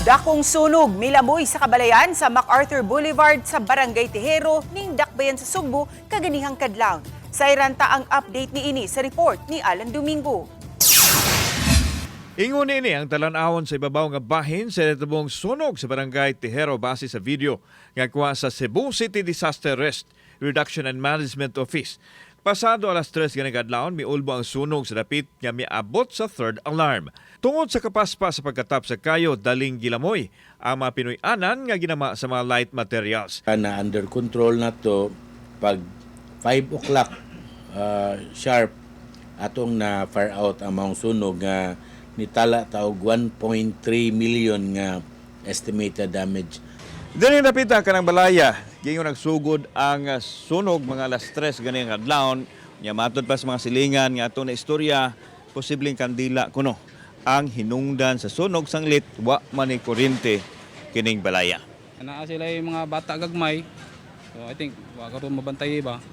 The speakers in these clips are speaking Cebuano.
Dakong sunog milamoy sa kabalayan sa MacArthur Boulevard sa Barangay Tejero ning Dakbayan sa Sugbo kaganihang kadlawon. Sayran ta ang update niini sa report ni Alan Domingo. Ingon ini ang talan-awon sa ibabaw nga bahin sa natubong sunog sa Barangay Tejero base sa video nga kuha sa Cebu City Disaster Risk Reduction and Management Office. Pasado alas 3 ganing kadlawon, miulbo ang sunog sa dapit nga miabot sa third alarm. Tungod sa kapaspas sa pagkatap sa kayo, daling gilamoy ang mga Pinoy-anan nga ginama sa mga light materials. Na under control na to pag 5 o'clock sharp, atong na fire out ang maong sunog nga nitala ta og 1.3 million nga estimated damage. Diri napita kanang balaya, giingon nagsugod ang sunog mga alas 3 ganing kadlawon. Nya matod pa sa mga silingan nga ato na istorya, posibleng kandila kuno ang hinungdan sa sunog sanglit wa man ni kuryente kining balaya. Naa sila yung mga bata gagmay. So I think wa karon mabantay ba.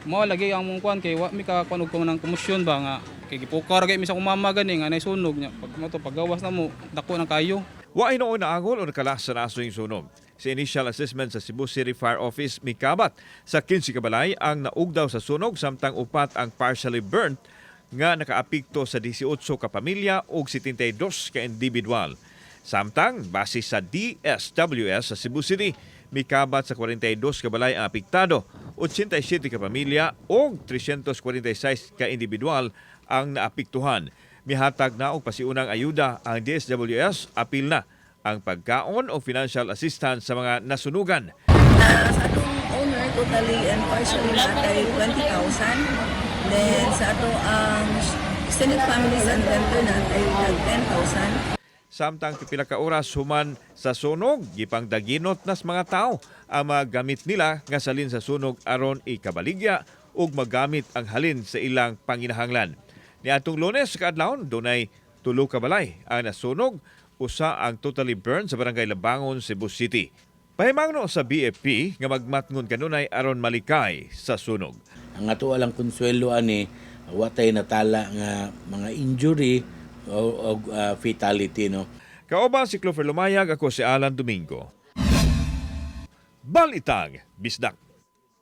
Mao lagi ang mong kuan kay wa mi ka kuan og kuan ng komosyon ba nga kay gipukar kay mi sa akong mama gani nga nay sunog nya pag mo to paggawas na mo dako ng kayo. Wa hinuon naangol o nakalas sa nasoyng sunog. Sa initial assessment sa Cebu City Fire Office, mikabat sa 15 ka balay ang naugdaw sa sunog samtang upat ang partially burnt nga nakaapekto sa 18 ka pamilya ug 72 ka individual. Samtang base sa DSWS sa Cebu City, mikabat sa 42 ka balay ang apektado, 87 ka pamilya ug 346 ka individual ang naapektuhan. Mihatag na og pasiunang ayuda ang DSWS, apil na ang pagkaon o financial assistance sa mga nasunugan. Sa atong owner, totally and partially natay 20,000. Then sa ato ang extended families and vendor natay 10,000. Samtang pipila ka oras human sa sunog, gipangdaginot nas mga tao ang mga gamit nila nga salin sa sunog aron ikabaligya ug magamit ang halin sa ilang panginahanglan. Niadtong Lunes kaadlawon, dunay tulo ka balay ang nasunog, usa ang totally burned sa Barangay Labangon, Cebu City. Pahimangno sa BFP nga magmatngon kanunay aron malikay sa sunog. Ang ato alang konsuelo ani, wa tay natala nga mga injury o fatality, no. Kauban si Clover Lumayag, ako si Alan Domingo. Balitang Bisdak.